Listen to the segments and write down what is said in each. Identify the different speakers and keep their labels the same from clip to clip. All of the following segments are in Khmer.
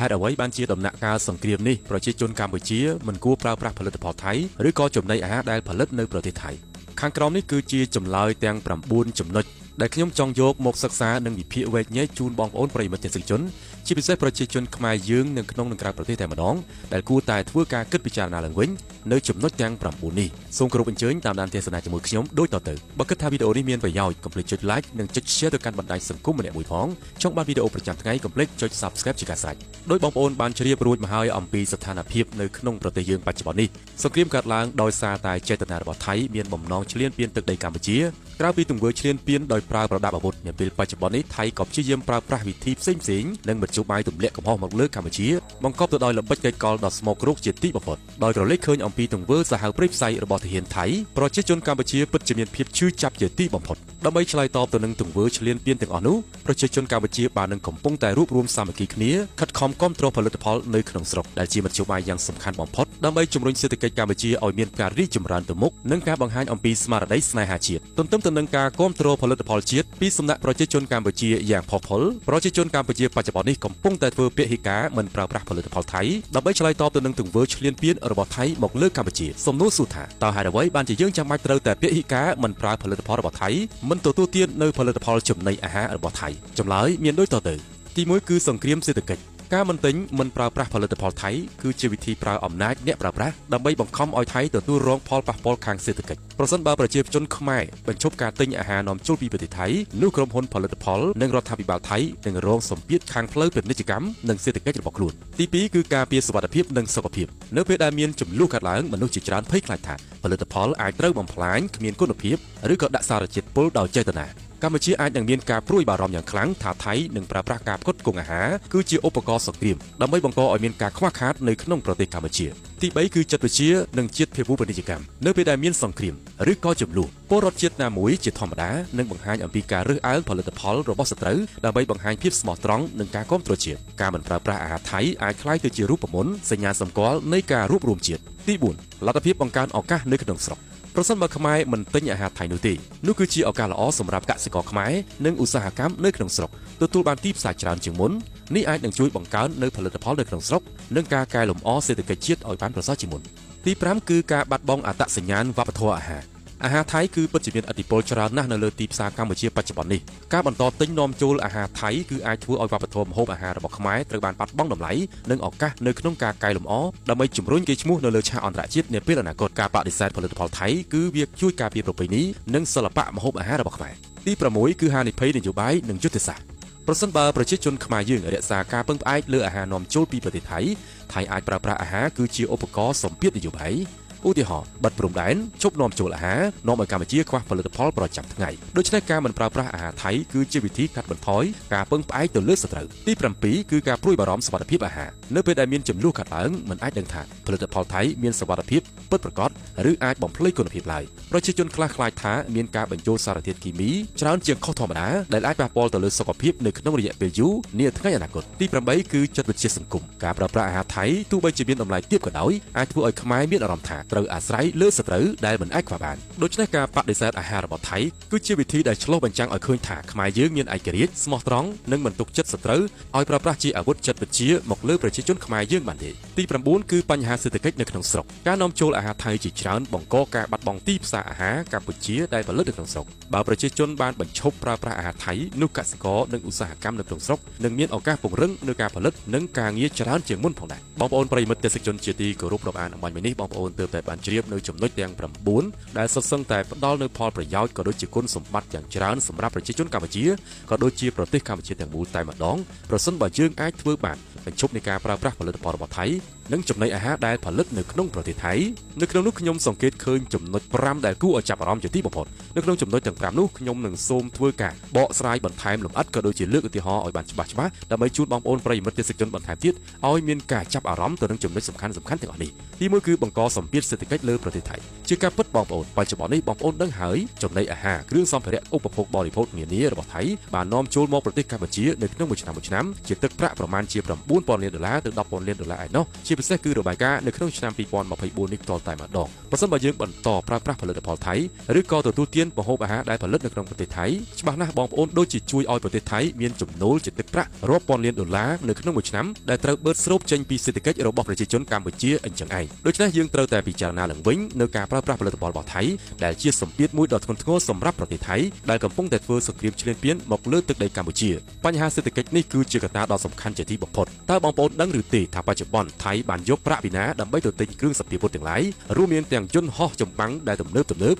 Speaker 1: ហេតុអ្វីបានជាដំណាក់កាលសង្គ្រាមនេះប្រជាជនកម្ពុជាមិនគួរប្រើប្រាស់ផលិតផលថៃឬក៏ចំណីអាហារដែលផលិតនៅប្រទេសថៃខាងក្រោមនេះគឺជាចម្លើយទាំង9ចំណុចដែលខ្ញុំចង់យកមកសិក្សានិងវិភាគវែកញែកជូនបងប្អូនប្រិយមិត្តទស្សនិកជនជាពិសេសប្រជាជនខ្មែរយើងនៅក្នុងនិងក្រៅប្រទេសតែម្ដងដែលគួរតែធ្វើការគិតពិចារណាឡើងវិញនៅចំណុចទាំង9នេះសូមគោរពអញ្ជើញតាមដានទស្សនាជាមួយខ្ញុំដូចតទៅបើគិតថាវីដេអូនេះមានប្រយោជន៍កុំភ្លេចចុច Like និងចុច Share ទៅកាន់បណ្ដាញសង្គមម្នាក់មួយផងចង់បានវីដេអូប្រចាំថ្ងៃកុំភ្លេចចុច Subscribe ជាការស្រេចដោយបងប្អូនបានជ្រាបរួចមកហើយអំពីស្ថានភាពនៅក្នុងប្រទេសយើងបច្ចុប្បន្ននេះសង្គ្រាមកើតឡើងដោយសារតែចេតនារបស់ថៃមានបំណងឈ្លានពានទឹកដីកម្ពុជាក្រៅពីទង្វើឈ្លានពានដោយប្រើប្រដាប់អាវុធនាពេលបច្ចុប្បន្ននេះថៃក៏ព្យាយាមប្រើប្រាស់វិធីផ្សេងៗនិងមធ្យោបាយទម្លាក់កំហុសមកលើកម្ពុជាបង្កប់ទៅដោយល្បិចកេចកលដ៏ស្មោកគ្រោកជាទីបំផុតដោយក្រឡេកឃើញអំពីទង្វើសាហាវព្រៃផ្សៃរបស់ទាហានថៃប្រជាជនកម្ពុជាពិតជាមានភាពឈឺចាប់ជាទីបំផុតដើម្បីឆ្លើយតបទៅនឹងទង្វើឈ្លានពានទាំងអស់នោះប្រជាជនកម្ពុជាបាននឹងកំពុងតែរួបរวมសាមគ្គីគ្នាខិតខំគាំទ្រផលិតផលនៅក្នុងស្រុកដែលជាមធ្យោបាយយ៉ាងសំខាន់បំផុតដើម្បីជំរុញសេដ្ឋកិច្ចកម្ពុជាឲ្យមានការរីកចម្រើនទៅមុខនិងការបង្ហាញអំពីស្មារតីស្នេហាជាតិទន្ទឹមទៅនឹងការគាំទ្រផលិតផលជាតិពីសំណាក់ប្រជាជនកម្ពុជាយ៉ាងផុសផុលប្រជាជនកម្ពុជាបច្ចុប្បន្ននេះកំពុងតែធ្វើពហិការមិនប្រើប្រាស់ផលិតផលថៃដើម្បីឆ្លើយតបទៅនឹងទង្វើឈ្លានពានរបស់ថៃមកលើកម្ពុជាសំណួរសួរថាតើហេតុអ្វីបានជាយើងចាំបាច់ត្រូវតែពហិការមិនប្រើផលិតផលរបស់ថៃមិនទទួលទាននៅផលិតផលចំណីអាហាររបស់ថៃចម្លើយមានដូចតទៅទី1គឺសង្គ្រាមសេដ្ឋកិច្ចការមិនទិញមិនប្រើប្រាស់ផលិតផលថៃគឺជាវិធីប្រើអំណាចអ្នកប្រើប្រាស់ដើម្បីបង្ខំឲ្យថៃទទួលរងផលប៉ះពាល់ខាងសេដ្ឋកិច្ចប្រសិនបើប្រជាជនខ្មែរបញ្ឈប់ការទិញអាហារនាំចូលពីប្រទេសថៃនោះក្រុមហ៊ុនផលិតផលនិងរដ្ឋាភិបាលថៃនឹងរងសម្ពាធខាងផ្លូវពាណិជ្ជកម្មនិងសេដ្ឋកិច្ចរបស់ខ្លួនទី2គឺការពារសុវត្ថិភាពនិងសុខភាពនៅពេលដែលមានចំនួនកើតឡើងមនុស្សជាច្រើនភ័យខ្លាចថាផលិតផលអាចត្រូវបំផ្លាញគ្មានគុណភាពឬក៏ដាក់សារជាតិពុលដោយចេតនាកម្ពុជាអាចនឹងមានការព្រួយបារម្ភយ៉ាងខ្លាំងថាថៃនឹងប្រើប្រាស់ការផ្គត់ផ្គង់អាហារគឺជាឧបករណ៍សង្គ្រាមដើម្បីបង្កឲ្យមានការខ្វះខាតនៅក្នុងប្រទេសកម្ពុជាទី3គឺចិត្តវិទ្យានិងជាតិភាវូបនីយកម្មនៅពេលដែលមានសង្គ្រាមឬក៏ចំនួនពលរដ្ឋជាតិណាមួយជាធម្មតានឹងបង្ហាញអំពីការរើសអើងផលិតផលរបស់សត្រូវដើម្បីបង្ហាញភាពស្មោះត្រង់និងការគាំទ្រជាតិការមិនប្រើប្រាស់អាហារថៃអាចក្លាយទៅជារូបមន្តសញ្ញាសម្គាល់នៃការរួបរวมជាតិទី4លទ្ធភាពបង្កើនឱកាសនៅក្នុងស្រុកប្រសិនបើខ្មែរមិនទិញអាហារថៃនោះទេនោះគឺជាឱកាសល្អសម្រាប់កសិករខ្មែរនិងឧស្សាហកម្មនៅក្នុងស្រុកទទួលបានទីផ្សារច្រើនជាងមុននេះអាចនឹងជួយបង្កើននៅផលិតផលនៅក្នុងស្រុកនិងការកែលម្អសេដ្ឋកិច្ចជាតិឲ្យបានប្រសើរជាងមុនទី5គឺការបាត់បង់អត្តសញ្ញាណវប្បធម៌អាហារអាហារថៃគឺពិតជាមានឥទ្ធិពលច្រើនណាស់នៅលើទីផ្សារកម្ពុជាបច្ចុប្បន្ននេះការបន្តទិញនាំចូលអាហារថៃគឺអាចធ្វើឲ្យវប្បធម៌ម្ហូបអាហាររបស់ខ្មែរត្រូវបានបាត់បង់តម្លៃនិងឱកាសនៅក្នុងការកែលម្អដើម្បីជំរុញកេរ្តិ៍ឈ្មោះនៅលើឆាកអន្តរជាតិនាពេលអនាគតការបដិសេធផលិតផលថៃគឺវាជួយការពារប្រពៃណីនិងសិល្បៈម្ហូបអាហាររបស់ខ្មែរទី6គឺហានិភ័យនយោបាយនិងយុទ្ធសាស្ត្រប្រសិនបើប្រជាជនខ្មែរយើងរក្សាការពឹងផ្អែកលើអាហារនាំចូលពីប្រទេសថៃថៃអាចប្រើប្រាស់អាហារគឺជាឧបករណ៍សម្ពាធនយោបាយឧទាហរណ៍បិទព្រំដែនជប់នាំចូលអាហារនាំឲ្យកម្ពុជាខ្វះផលិតផលប្រចាំថ្ងៃដូច្នេះការមិនប្រើប្រាស់អាហារថៃគឺជាវិធីកាត់បន្ថយការពឹងផ្អែកទៅលើសត្រូវទី7គឺការព្រួយបារម្ភសុវត្ថិភាពអាហារនៅពេលដែលមានចំនួនកើតឡើងមិនអាចដឹងថាផលិតផលថៃមានសុវត្ថិភាពពិតប្រាកដឬអាចបំភ្លៃគុណភាពឡើយប្រជាជនខ្លះខ្លាចថាមានការបញ្ចូលសារធាតុគីមីច្រើនជាងខុសធម្មតាដែលអាចប៉ះពាល់ទៅលើសុខភាពនៅក្នុងរយៈពេលយូរនាថ្ងៃអនាគតទី8គឺចិត្តវិទ្យាសង្គមការប្រើប្រាស់អាហារថៃទោះបីជាមានតម្លៃទាបក៏ដោយអាចធ្វើឲ្យខ្មែរមានអារម្មណ៍ថាត្រូវអាស្រ័យលើសត្រូវដែលមិនអាចខ្វះបានដូច្នេះការបដិសេធអាហាររបស់ថៃគឺជាវិធីដែលឆ្លុះបញ្ចាំងឲ្យឃើញថាខ្មែរយើងមានឯករាជ្យស្មោះត្រង់និងមិនទុកចិត្តសត្រូវឲ្យប្រើប្រាស់ជាអាវុធចិត្តវិទ្យាមកលើប្រជាជនខ្មែរយើងបានទេទី9គឺបញ្ហាសេដ្ឋកិច្ចនៅក្នុងស្រុកការនាំចូលអាហារថៃជាច្រើនបង្កការបាត់បង់ទីផ្សារអាហារកម្ពុជាដែលផលិតនៅក្នុងស្រុកបើប្រជាជនបានបញ្ឈប់ប្រើប្រាស់អាហារថៃនោះកសិករនិងឧស្សាហកម្មនៅក្នុងស្រុកនឹងមានឱកាសពង្រឹងនៅការផលិតនិងការងារច្រើនជាងមុនផងដែរបងប្អូនប្រិយមិត្តទេសជនជាទីគោរពរាប់អានអំបញ្ញមិញនេះបងប្អូនទើបតែបានជ្រាបនៅចំណុចទាំង9ដែលសុទ្ធសឹងតែផ្ដល់នៅផលប្រយោជន៍ក៏ដូចជាគុណសម្បត្តិយ៉ាងច្រើនសម្រាប់ប្រជាជនកម្ពុជាក៏ដូចជាប្រទេសកម្ពុជាទាំងមូលតែម្ដងប្រសិនបើយើងអាចធ្វើបានបញ្ឈប់នៃការប្រើប្រាស់ផលិតផលរបស់ថៃនិងចំណីអាហារដែលផលិតនៅក្នុងប្រទេសថៃនៅក្នុងនោះខ្ញុំសង្កេតឃើញចំណុច5ដែលគួរឲ្យចាប់អារម្មណ៍ជាទីបំផុតនៅក្នុងចំណុចទាំង5នោះខ្ញុំនឹងសូមធ្វើការបកស្រាយបន្ថែមលម្អិតក៏ដូចជាលើកឧទាហរណ៍ឲ្យបានច្បាស់ៗដើម្បីជូនបងប្អូនប្រិយមិត្តទេសជនបន្ថែមទៀតឲ្យមានការចាប់អារម្មណ៍ទៅនឹងចំណុចសំខាន់ៗទាំងអស់នេះទី1គឺបង្កសម្ពាធសេដ្ឋកិច្ចលើប្រទេសថៃជាការពិតបងប្អូនបច្ចុប្បន្ននេះបងប្អូនដឹងហើយចំណីអាហារគ្រឿងសម្ភារៈឧបភោគបរិភោគនានារបស់ថៃបាននាំចូលមកប្រទេសកម្ពុជានៅក្នុងមួយឆ្នាំមួយឆ្នាំជាទឹកប្រាក់ប្រមាណជា9000លានដុល្លារទៅ100,000លានដុល្លារឯណោះជា ពិសេសគឺរបាយការណ៍នៅក្នុងឆ្នាំ2024នេះផ្ទាល់តែម្ដងប្រសិនបើយើងបន្តប្រើប្រាស់ផលិតផលថៃឬក៏ទទួលទានម្ហូបអាហារដែលផលិតនៅក្នុងប្រទេសថៃច្បាស់ណាស់បងប្អូនដូចជាជួយឲ្យប្រទេសថៃមានចំណូលជាទឹកប្រាក់រាប់ពាន់លានដុល្លារនៅក្នុងមួយឆ្នាំដែលត្រូវបឺតស្រូបចេញពីសេដ្ឋកិច្ចរបស់ប្រជាជនកម្ពុជាអញ្ចឹងឯងដូច្នេះយើងត្រូវតែពិចារណាឡើងវិញនៅការប្រើប្រាស់ផលិតផលរបស់ថៃដែលជាសម្ពាធមួយដ៏ធ្ងន់ធ្ងរសម្រាប់ប្រទេសថៃដែលកំពុងតែធ្វើសង្គ្រាមឈ្លានពានមកលើទឹកដីកម្ពុជាបញ្ហាសេដ្ឋកិច្ចនេះគឺជាកត្តាដ៏សំខាន់ជាទីបំផុតតើបងប្អូនដឹងឬទេថាបច្ចុប្បន្នថៃបានយកប្រាក់ពីណាដើម្បីទៅទិញគ្រឿងសព្វាវុធទាំងឡាយរួមមានទាំងយន្តហោះចម្បាំងដែលទំនើប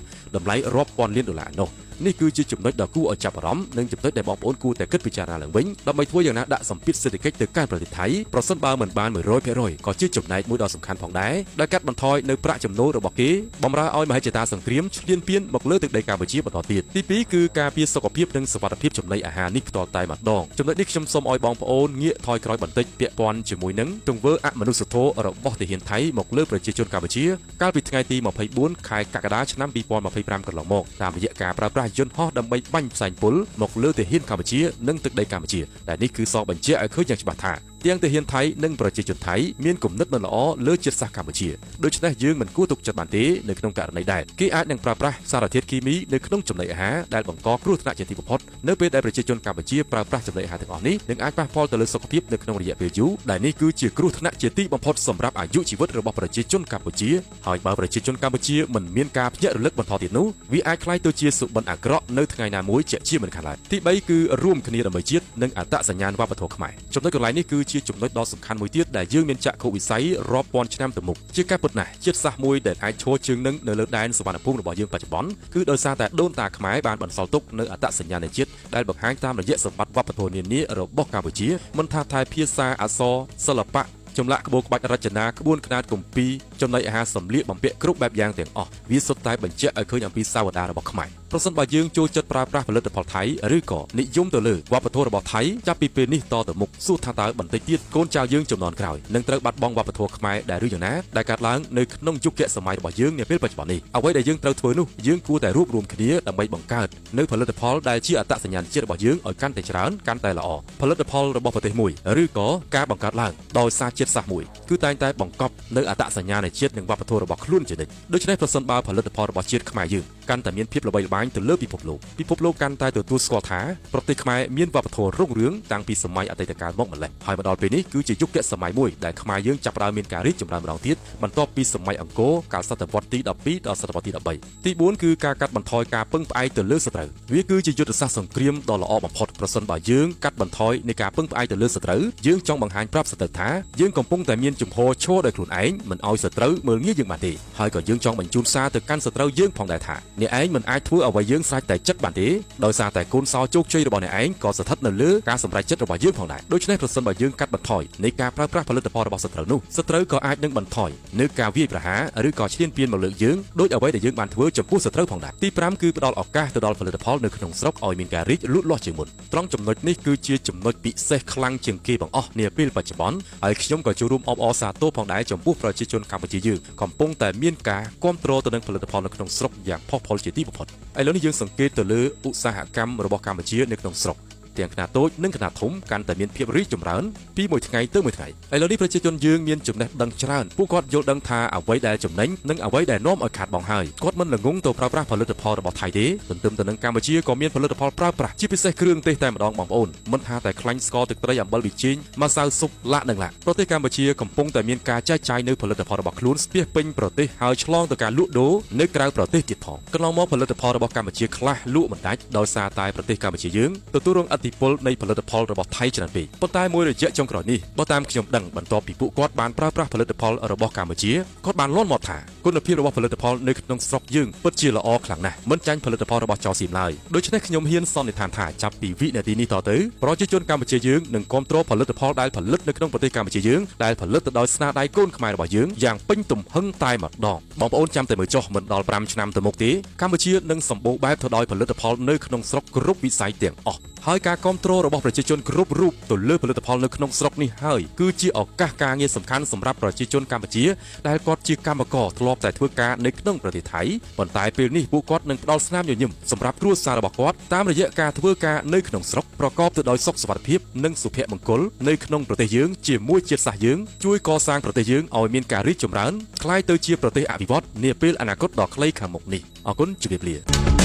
Speaker 1: តម្លៃរាប់ពាន់លានដុល្លារនោះនេះគឺជាចំណុចដ៏គួរឲ្យចាប់អារម្មណ៍និងចំណុចដែលបងប្អូនគួរតែគិតពិចារណាឡើងវិញដើម្បីធ្វើយ៉ាងណាដាក់សម្ពាធសេដ្ឋកិច្ចទៅកាន់ប្រទេសថៃប្រសិនបើមិនបាន100%ក៏ជាចំណែកមួយដ៏សំខាន់ផងដែរដែលកាត់បន្ថយនៅប្រាក់ចំណូលរបស់គេបំរើឲ្យមហិច្ឆតាសង្គ្រាមឈ្លានពានមកលើទឹកដីកម្ពុជាបន្តទៀតទី2គឺការពារសុខភាពនិងសុវត្ថិភាពចំណីអាហារនេះផ្ទាល់តែម្ដងចំណុចនេះខ្ញុំសូមឲ្យបងប្អូនងាកថយក្រោយបន្តិចពាក់ព័ន្ធជាមួយនឹងទង្វើអមនុស្សធម៌របស់ទាហានថៃមកលើប្រជាជនកម្ពុជាកាលពីថ្ងៃទី24ខែកក្កដាឆ្នាំ2025កន្លងមកតាមរយៈការប្រើប្រាស់យន្តហោះដើម្បីបាញ់ផ្សែងពុលមកលើទាហានកម្ពុជានិងទឹកដីកម្ពុជាដែលនេះគឺសបញ្ជាក់ឲ្យឃើញយ៉ាងច្បាស់ថាទាំងទាហានថៃនិងប្រជាជនថៃមានគំនិតមិនល្អលើជាតិសាសន៍កម្ពុជាដូច្នេះយើងមិនគួរទុកចិត្តបានទេនៅក្នុងករណីដែលគេអាចនឹងប្រើប្រាស់សារធាតុគីមីនៅក្នុងចំណីអាហារដែលបង្កគ្រោះថ្នាក់ជាទីបំផុតនៅពេលដែលប្រជាជនកម្ពុជាប្រើប្រាស់ចំណីអាហារទាំងអស់នេះនឹងអាចប៉ះពាល់ទៅលើសុខភាពនៅក្នុងរយៈពេលយូរដែលនេះគឺជាគ្រោះថ្នាក់ជាទីបំផុតសម្រាប់អាយុជីវិតរបស់ប្រជាជនកម្ពុជាហើយបើប្រជាជនកម្ពុជាមិនមានការភ្ញាក់រលឹកបន្តទៀតនោះវាអាចក្លាយទៅជាសុបិនអាក្រក់នៅថ្ងៃណាមួយជាជាមិនខានឡើយទី3គឺរួមគ្នាដើម្បីជាតិនិងអត្តសញ្ញាណវប្បធម៌ខ្មែរចំណុចកន្លែងនេះគឺជាចំណុចដ៏សំខាន់មួយទៀតដែលយើងមានចក្ខុវិស័យរាប់ពាន់ឆ្នាំទៅមុខជាការពិតណាស់ជាតិសាសន៍មួយដែលអាចឈរជើងនឹងនៅលើដែនសុវណ្ណភូមិរបស់យើងបច្ចុប្បន្នគឺដោយសារតែដូនតាខ្មែរបានបន្សល់ទុកនៅអត្តសញ្ញាណជាតិដែលបង្ហាញតាមរយៈសម្បត្តិវប្បធម៌នានារបស់កម្ពុជាមិនថាថែភាសាអក្សរសិល្បៈចម្លាក់ក្បូរក្បាច់រចនាក្បួនខ្នាតគម្ពីរចំណីអាហារសម្លៀកបំពាក់គ្រប់បែបយ៉ាងទាំងអស់វាសុទ្ធតែបញ្ជាក់ឲ្យឃើញអំពីសាវតារបស់ខ្មែរប្រសិនបើយើងចូលចិត្តប្រើប្រាស់ផលិតផលថៃឬក៏និយមទៅលើវប្បធម៌របស់ថៃចាប់ពីពេលនេះតទៅមុខសួរថាតើបន្តិចទៀតកូនចៅយើងចំនួនក្រោយនឹងត្រូវបាត់បង់វប្បធម៌ខ្មែរដែលឬយ៉ាងណាដែលកើតឡើងនៅក្នុងយុគសម័យរបស់យើងនាពេលបច្ចុប្បន្ននេះអ្វីដែលយើងត្រូវធ្វើនោះយើងគួរតែរួបរวมគ្នាដើម្បីបង្កើតនៅផលិតផលដែលជាអត្តសញ្ញាណជាតិរបស់យើងឲ្យកាន់តែច្រើនកាន់តែល្អផលិតផលរបស់ប្រទេសមួយឬក៏ការបង្កើតឡើងដោយសារជាតិសាសន៍មួយគឺតែងតែបង្កប់នៅអត្តសញ្ញាណជាតិនិងវប្បធម៌របស់ខ្លួនជានិច្ចដូច្នេះប្រសិនបើផលិតផលរបស់ជាតិខ្មែរយើងកាន់តែមានភាពល្បីល្បាញទៅលើពិភពលោកពិភពលោកកាន់តែទទួលស្គាល់ថាប្រទេសខ្មែរមានវប្បធម៌រុងរឿងតាំងពីសម័យអតីតកាលមកម្ល៉េះហើយមកដល់ពេលនេះគឺជាយុគសម័យមួយដែលខ្មែរយើងចាប់ផ្ដើមមានការរីកចម្រើនម្ដងទៀតបន្ទាប់ពីសម័យអង្គរកាលសតវត្សទី12ដល់សតវត្សទី13ទី4គឺការកាត់បន្ថយការពឹងផ្អែកទៅលើសត្រូវវាគឺជាយុទ្ធសាស្ត្រសង្គ្រាមដ៏ល្អបំផុតប្រសិនបើយើងកាត់បន្ថយនៃការពឹងផ្អែកទៅលើសត្រូវយើងចង់បង្ហាញប្រាប់សត្រូវថាយើងកំពុងតែមានជំហរឈរដោយខ្លួនឯងមិនឲ្យសត្រូវមើលងាយយើងបានទេហើយក៏យើងចង់បញ្ជូនសារទៅកាន់សត្រូវយើងផងដែរថាអ្នកឯងមិនអាចធ្វើអ្វីយើងស្រេចតែចិត្តបានទេដោយសារតែកូនសោជោគជ័យរបស់អ្នកឯងក៏ស្ថិតនៅលើការសម្រេចចិត្តរបស់យើងផងដែរដូច្នេះប្រសិនបើយើងកាត់បន្ថយនៃការប្រើប្រាស់ផលិតផលរបស់សត្រូវនោះសត្រូវក៏អាចនឹងបន្ថយនៅការវាយប្រហារឬក៏ឈ្លានពានមកលើយើងដោយអ្វីដែលយើងបានធ្វើចំពោះសត្រូវផងដែរទី5គឺផ្ដល់ឱកាសទៅដល់ផលិតផលនៅក្នុងស្រុកឲ្យមានការរីកលូតលាស់ជាងមុនត្រង់ចំណុចនេះគឺជាចំណុចពិសេសខ្លាំងជាងគេបង្អស់នាពេលបច្ចុប្បន្នហើយខ្ញុំក៏ចូលរួមអបអរសាទរផងដែរចំពោះប្រជាជនកម្ពុជាយើងកំពុងតែមានការគាំទ្រទៅនឹងផលិតផលនៅក្នុងស្រុកយ៉ាងផុសផុលជាទីបំផុតឥឡូវនេះយើងសង្កេតទៅលើឧស្សាហកម្មរបស់កម្ពុជានៅក្នុងស្រុកទាំងខ្នាតតូចនិងខ្នាតធំកាន់តែមានភាពរីកចម្រើនពីមួយថ្ងៃទៅមួយថ្ងៃឥឡូវនេះប្រជាជនយើងមានចំណេះដឹងច្រើនពួកគាត់យល់ដឹងថាអ្វីដែលចំណេញនិងអ្វីដែលនាំឲ្យខាតបង់ហើយគាត់មិនល្ងងទៅប្រើប្រាស់ផលិតផលរបស់ថៃទេទន្ទឹមទៅនឹងកម្ពុជាក៏មានផលិតផលប្រើប្រាស់ជាពិសេសគ្រឿងទេសតែម្ដងបងប្អូនមិនថាតែខ្លាញ់ស្ករទឹកត្រីអំបិលប៊ីចេងម្សៅស៊ុបឡាក់និងឡាក់ប្រទេសកម្ពុជាកំពុងតែមានការចែកចាយនៅផលិតផលរបស់ខ្លួនស្ពាសពេញប្រទេសហើយឆ្លងទៅការលក់ដូរនៅក្រៅប្រទេសទៀតផងកន្លងមកផលិតផលរបស់កម្ពុជាខ្លះលក់មិនដាច់ដោយសារតែប្រទេសកម្ពុជាយើងទទួលរងឥទ្ធិពលនៃផលិតផលរបស់ថៃច្រើនពេកប៉ុន្តែមួយរយៈចុងក្រោយនេះបើតាមខ្ញុំដឹងបន្ទាប់ពីពួកគាត់បានប្រើប្រាស់ផលិតផលរបស់កម្ពុជាគាត់បានលាន់មាត់ថាគុណភាពរបស់ផលិតផលនៅក្នុងស្រុកយើងពិតជាល្អខ្លាំងណាស់មិនចាញ់ផលិតផលរបស់ចោសៀមឡើយដូច្នេះខ្ញុំហ៊ានសន្និដ្ឋានថាចាប់ពីវិនាទីនេះតទៅប្រជាជនកម្ពុជាយើងនឹងគាំទ្រផលិតផលដែលផលិតនៅក្នុងប្រទេសកម្ពុជាយើងដែលផលិតទៅដោយស្នាដៃកូនខ្មែររបស់យើងយ៉ាងពេញទំហឹងតែម្ដងបងប្អូនចាំតែមើលចុះមិនដល់5ឆ្នាំទៅមុខទេកម្ពុជានឹងសម្បូរបែបទៅដោយផលិតផលនៅក្នុងស្រុកគ្រប់វិស័យទាំងអស់ហើយការគាំទ្ររបស់ប្រជាជនគ្រប់រូបទៅលើផលិតផលនៅក្នុងស្រុកនេះហើយគឺជាឱកាសការងារសំខាន់សម្រាប់ប្រជាជនកម្ពុជាដែលគាត់ជាកម្មករធ្លាប់ ប់តែធ្វើការនៅក្នុងប្រទេសថៃប៉ុន្តែពេលនេះពួកគាត់នឹងផ្ដល់ស្នាមញញឹមសម្រាប់គ្រួសាររបស់គាត់តាមរយៈការធ្វើការនៅក្នុងស្រុកប្រកបទៅដោយសុខសុវត្ថិភាពនិងសុភមង្គលនៅក្នុងប្រទេសយើងជាមួយជាតិសាសន៍យើងជួយកសាងប្រទេសយើងឲ្យមានការរីកចម្រើនក្លាយទៅជាប្រទេសអភិវឌ្ឍនាពេលអនាគតដ៏ខ្លីខាងមុខនេះអរគុណជម្រាបលា។